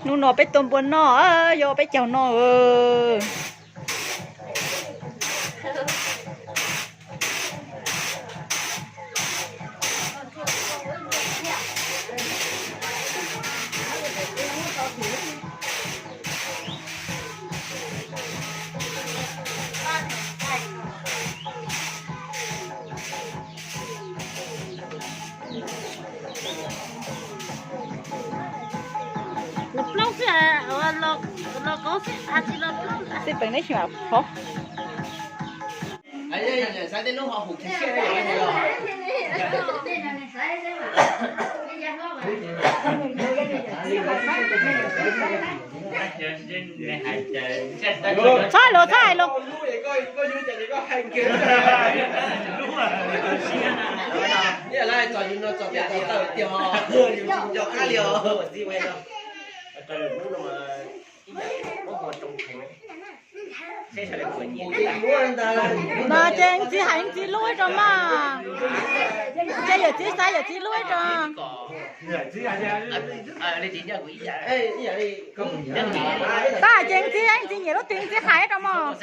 Hnub no peb tua npua noj, yog peb caug no. Xij peem neb xyuas phov. Txhob hais lus, txhob hais lus. Mas ces txiv hais txiv lub rau mas. Ces yawm txiv xav yawm txiv lub rau. Tab hais ces txiv, txiv nyiam lub twg txiv hais rau mas.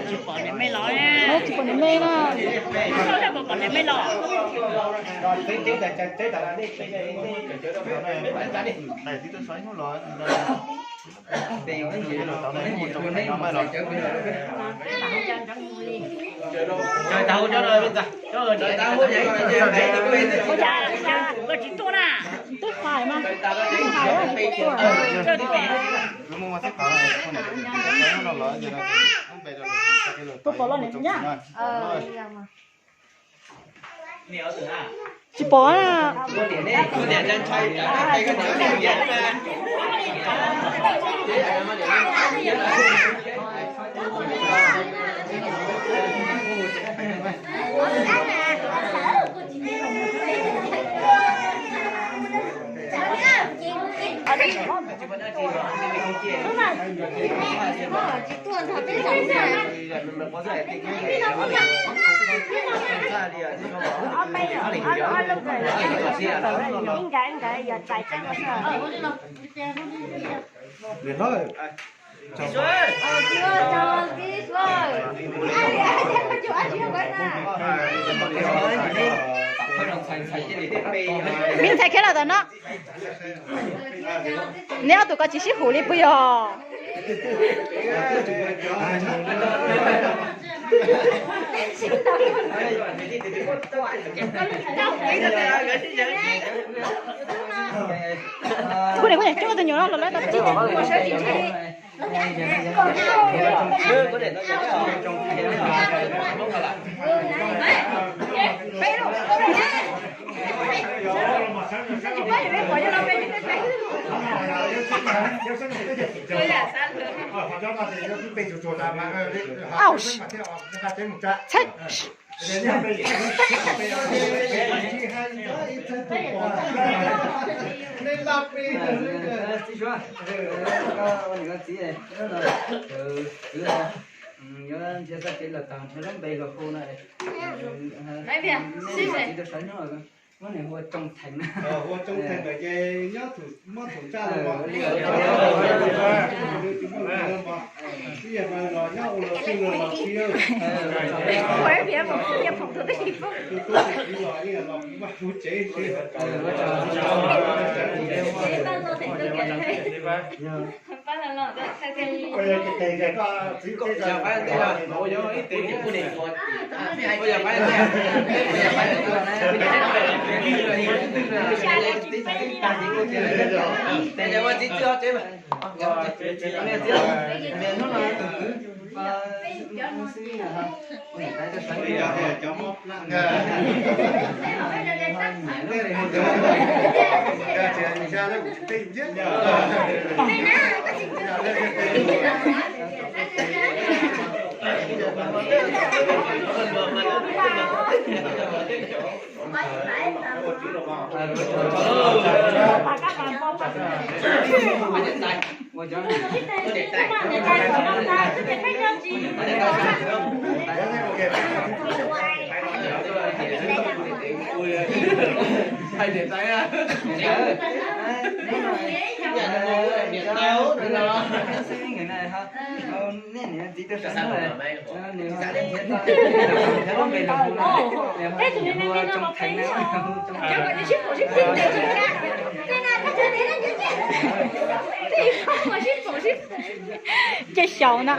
Tsis pom niam me los, tsis pom niam me los. Twb hais mas. Puas pom los niam nyab? Tsis pom na. Me ntxhais khiav los tom no. Neb ob tug ko tsis sib hum li puas yog? Kuv niam, kuv niam coj tus nyuam no los lawv tau tib. Au, txheb. Ua Tsoo Theem na. Ua Tsoo Theem ntawd ces nyob thaum, muab thaum tsaj los, ib yam no los nyob ua los xwb los tsis, tus tub tus kiv los ib yam los kuv vaj kuv tsev xwb. Ces xyaum na.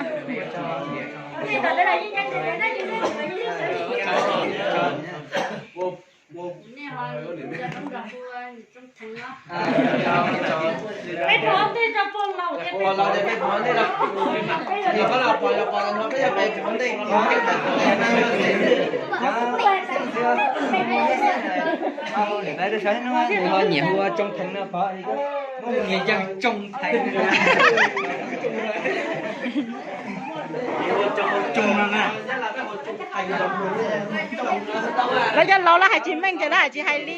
Nyiam hu ua Tsoo Theev no pom, nyiam yog Tsoo Theev. Lawv cov laus lawv hais tsis meej ces lawv hais tsis hais li.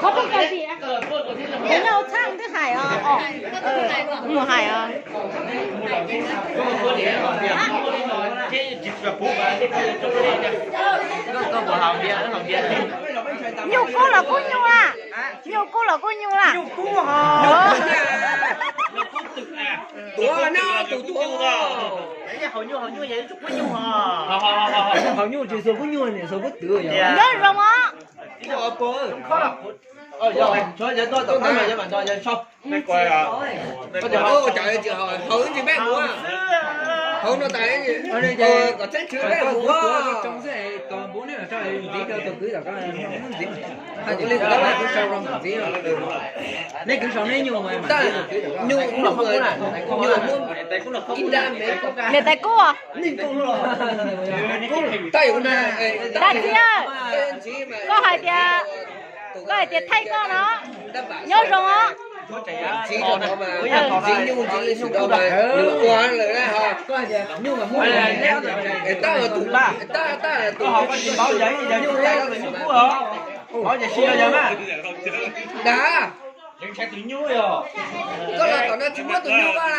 Qhov rooj cai vim, qhov nyuag txhab twb hais os, mus hais os. Nyuj kub los kub nyuj a, nyuj kub los kub nyuj a. Tuav no tus tuav. Haus nyuj tsis xuas kub nyuj, niam xuas kub twm yog. Nyob zoo os. Haus ntsis peb mus, haus no tas, kom txheeb tshwm peb mus. Neb kwv sau neb nyuj, nyuj, niam tais kub. Tais txiv, koj hais tias, koj hais tias thaij koj no, nyob zoo os. Ntxiv nyuj ntxiv li sum rau mas ua lawm na ho. Tab tus nyuj, dag, koj los tom no tsis muab tus nyuj vaj.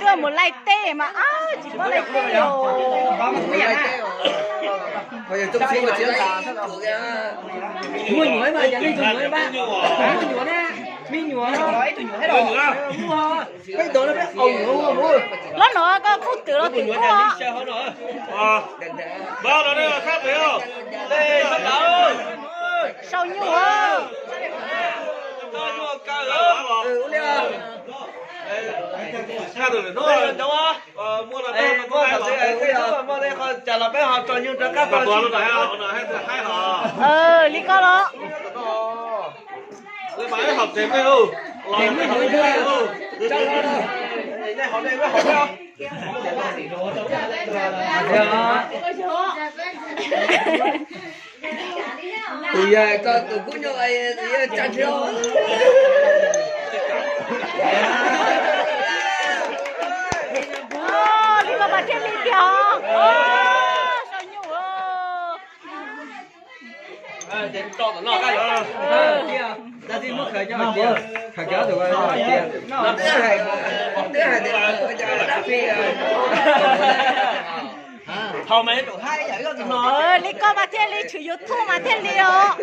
Twb mus laij teb mas tsis paub laij teb. Muaj nyuam mas, yog leej twg nyuam, muaj nyuam na, me nyuam, peb tod no peb au nyuam. Lub no koj kub twm los twm kub os. Sau nyuj. Li koj los. Tus yog koj tus kub nyuj, tus yog tsa ntswg. Li koj mas thiaj li tiag os. Sau nyuj. Li koj mas thiaj li tshwm YouTube mas thiaj li os.